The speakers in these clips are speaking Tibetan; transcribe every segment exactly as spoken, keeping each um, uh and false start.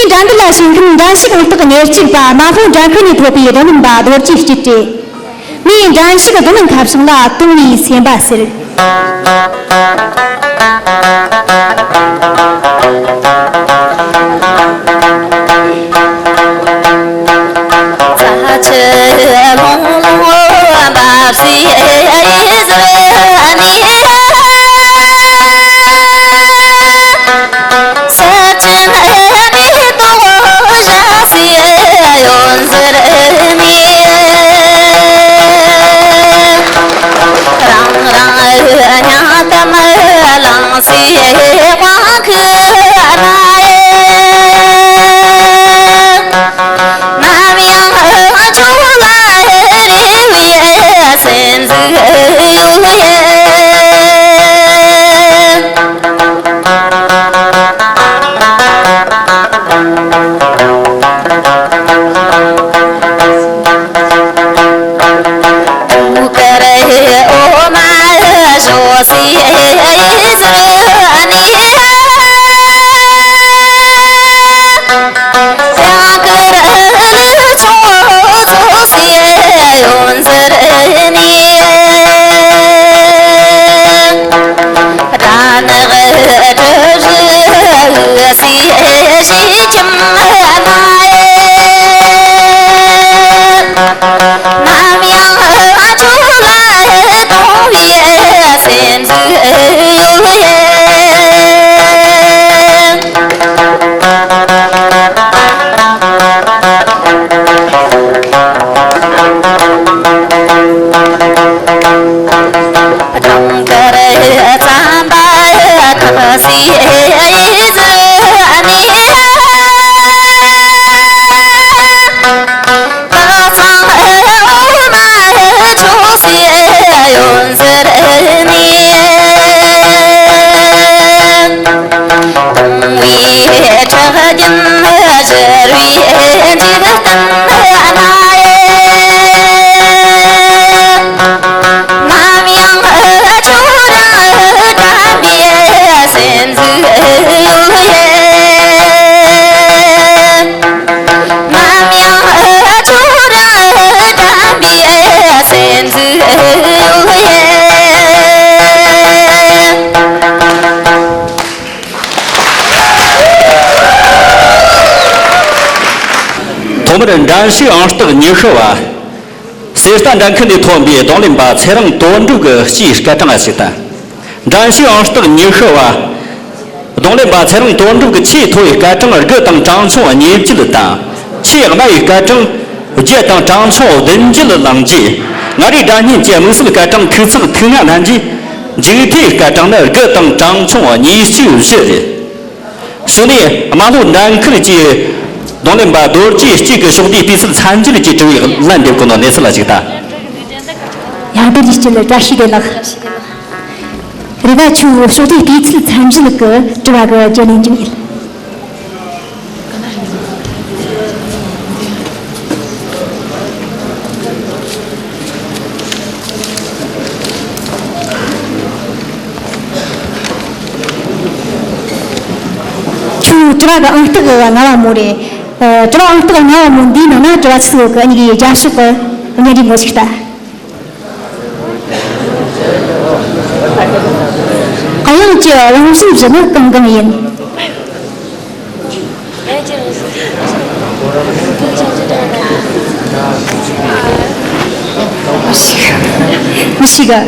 འགྲན་བསྡུར་ལ་ཞུགས་མཁན་འགྲན་ཞུགས་ཨང་རྟགས་ཉེར་གཅིག་པ་རྨ་ལྷོ་འགྲན་ཁུལ་ནས་ཐོབ་པའི་རྡུང་ལེན་པ་རྡོ་རྗེ་སྐྱིད་རེད། མིའི་འགྲན་ཞུགས་རྡུང་ལེན་ཁ་བྱང་ལ་དུང་བའི་སེམས་པ་ཟེར། ཐོག་མར་འགྲན་ཞུགས་ཨང་རྟགས་ཉི་ཤུ་བ། གསེར་རྟ་འགྲན་ཁུལ་ནས་ཐོན་པའི་རྡུང་ལེན་པ་ཚེ་རིང་དོན་གྲུབ་ཀྱི་སྤྱིའི་སྐར་གྲངས་ལ་གཟིགས་དང་། འགྲན་ཞུགས་ཨང་རྟགས་ཉི་ཤུ་བ། རྡུང་ལེན་པ་ཚེ་རིང་དོན་གྲུབ་ཀྱི་ཆེས་མཐོ་བའི་སྐར་གྲངས་དགུ་དང་གྲངས་ཆུང་ཉེར་བརྒྱད་དང་། ཆེས་དམའ་བའི་སྐར་གྲངས་བརྒྱད་དང་གྲངས་ཆུང་བདུན་བརྒྱད་བླངས་རྗེས། མངའ་རིས་སྒྲ་སྙན་གྱི་དམིགས་བསལ་སྐར་གྲངས་ཁུག་ཚེག་ཐིག་ལྔ་བསྣན་རྗེས། མཇུག་མཐའི་སྐར་གྲངས་ནི་དགུ་དང་གྲངས་ཆུང་ཉེར་གཅིག་བཞི་རེད། གཞུག་ནས་རྨ་ལྷོ་འགྲན་ཁུལ་གྱི་རྡུང་ལེན་པ་རྡོ་རྗེ་སྐྱིད་ཀྱི་ཕྱོགས་བསྡུས་སྤུས་ཚད་ཚད་འཇལ་གྱི་དྲི་བའི་ལན་འདེབས་གོ་ནོ་གནས་ཚུལ་ལ་གཟིགས་དང་། ཡང་དེ་ལས་སྤྱི་ལ་བཀྲ་ཤིས་བདེ་ལེགས། རེ་བ་ཆུ་བོ་ཕྱོགས་བསྡུས་སྤུས་ཚད་ཚད་འཇལ་གྱི་དྲི་བ་གི་རྒྱ་ལན་ཅིག་ཡིན། ཁྱོད་དྲི་བ་གི་ཨང་རྟགས་ལྔ་བ་མོ་རེད། ཨ། དྲི་བ་ཨང་རྟགས་ལྔ་བ་མོ་འདིའི་ནང་ན་དྲི་བ་ཆི་ཟིག་ཡོད་གི། འུ་གཉིས་ཀྱིས་རྒྱབ་ཕྱོགས་གི་བརྙན་འཕྲིན་ངོ་ཞིག་ལྟ། དབྱངས་ཀྱི་རང་བཞིན་བཞི་ནི་གང་གང་ཡིན། མི་ཤེས་གི། མི་ཤེས་གི།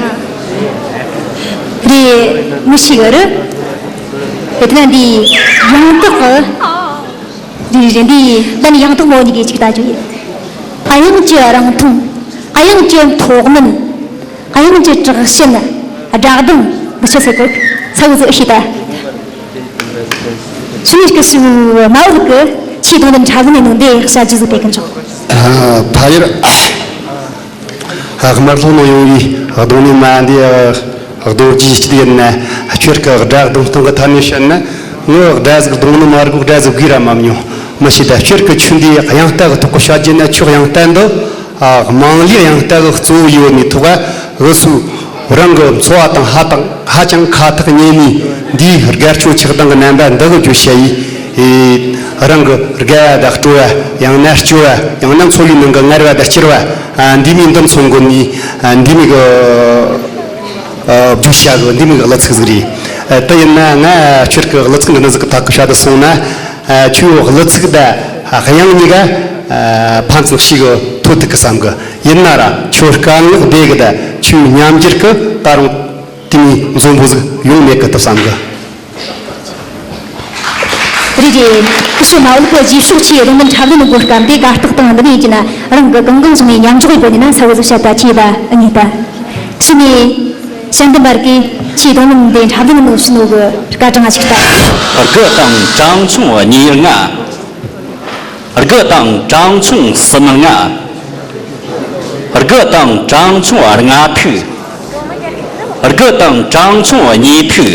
རེད། མི་ཤེས་གི་རེད། དེ་ན་འདི་ཡང་དག་གི། རེད་རེད། འདི་ད་ནི་ཡང་དག་མོ་གཉིས་ཀྱིས་ཅིག་ལྟ་རྒྱུ་ཡིན། དབྱངས་ཀྱི་རིང་ཐུང་། དབྱངས་ཀྱི་མཐོ་དམན། དབྱངས་ཀྱི་དྲག་ཞན། སྒྲ་གདངས་འདི་ཆོ་ཟེར་གོ། ས་འུ་ཟི་ཨི་ཤི་ད། ཤུ་ནི་སྐུ་ཞུ་མ་འུ་གི་ཆེས་དོན་དུ་འཁྲབ་ལུང་ནས་ནོ་འདི་ཤ་རྒྱུ་ཟིག་པེ་ཀུན་ཆོག་ཕ་ཡུལ། དམར་ལྷོ་ནང་ཡོང་བའི་རྡུང་ལེན་མ་འདི་རྡོ་རྗེ་སྐྱིད་ཡིན་ན། ཁྱོད་ཀྱི་སྒྲ་གདངས་སྟངས་ཀྱི་ཐད་ནས་བཤད་ན། ངའི་སྒྲ་ཟིག་རྡུང་ནི་མ་རྒོ་སྒྲ་ཟིག་དགོས་ར་མ་མྱོང་། མི་ཤེས་ད། ཁྱོད་ཀྱི་ཆུ་འདིའི་དབྱངས་རྟ་གི་ཐོག་གི་བཤད་རྒྱུ་ན། ཁྱོད་དབྱངས་རྟ་འདི་ཨ། དམངས་ལུགས་དབྱངས་རྟ་གི་གཙོ་བོ་ཡོད་ནི་ཐོག་ག་འུ་ཚོ་རང་གི་འཚོ་བ་དང་ཧ་དང་ཧ་ཅང་ཁ་ཐག་ཉེ་ནི་འདིའི་སྒེར་གཅོད་ཆགས་སྡང་གི་རྣམ་པ་འདི་གི་བརྗོད་བྱ་ཡིས། རང་གི་དགའ་བ་དང་སྤྲོ་བ། ཡང་ན་སྐྱོ་བ། ཡང་ན་འཚོ་བའི་ནང་གི་ངལ་བ་དང་སྐྱུར་བ། ཨ། འདི་མོའི་འདི་མཚུངས་གི་ནི། ཨ། འདི་མོའི་གི། ཨ། བསྡུས་བྱ་གི་འདི་མོའི་གི་གླུ་ཚིག་ཟིག་རེད། ཨ། དེ་ཡིན་ན་ང་ཁྱོད་ཀྱི་གླུ་ཚིག་འདི་འདྲ་ཟིག་གི་ཐོག་གི་བཤད་དུ་སོང་ན། ཨ། ཁྱོའི་གླུ་ཚིག་དང་དབྱངས་གཉིས་ཀ། ཨ། ཕན་ཚུན་གཅིག་གི་ཐོག་ཐུག་གི་བསམ་གི། ཡིན་ན་ར་ཁྱོད་སྐད་ངག་བདེ་གི་དང་ཁྱོའི་ཉམས་འགྱུར་གི་ད་རུང་དེ་མོའི་འཛོམས་པོ་ཟིག་ཡོང་མེད་གི་དུ་བསམ་གི། རེད་རེད། སྐུ་ཞབས་མ་འོལ་གི་རྗེས་ཕྱོགས་ཆེས་རང་མིན་འཁྲབ་ལེན་གོ་སྐབས་འདི་དགའ་རྟགས་དང་འདི་ནས་ཡིན་ན་རང་གི་གང་གང་བཟུང་ནས་མཉམ་འཇོག་གི་སྒོ་ནས་ན་ས་བོ་ཟིག་བཤད་ད་ཆེས་ད་ཨ་ནི་ད། ཕྱི་ནས་ཞལ་འདོན་པར་གི་ཆེས་དོ་སྣང་ལྡན་འཁྲབ་ལེན་གནང་ཞུ་ནོ་གི་སྐར་གྲངས་ཤིག་ད། དགུ་དང་གྲངས་ཆུང་གཉིས་ལྔ། དགུ་དང་གྲངས་ཆུང་གསུམ་ལྔ། དགུ་དང་གྲངས་ཆུང་ལྔ་ཐིག། དགུ་དང་གྲངས་ཆུང་གཉིས་ཐིག།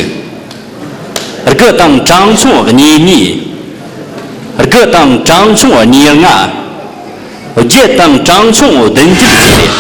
དགུ་དང་གྲངས་ཆུང་གཉིས་གཉིས། དགུ་དང་གྲངས་ཆུང་གཉིས་ལྔ། བརྒྱད་དང་གྲངས་ཆུང་བདུན་བདུན་བརྒྱད།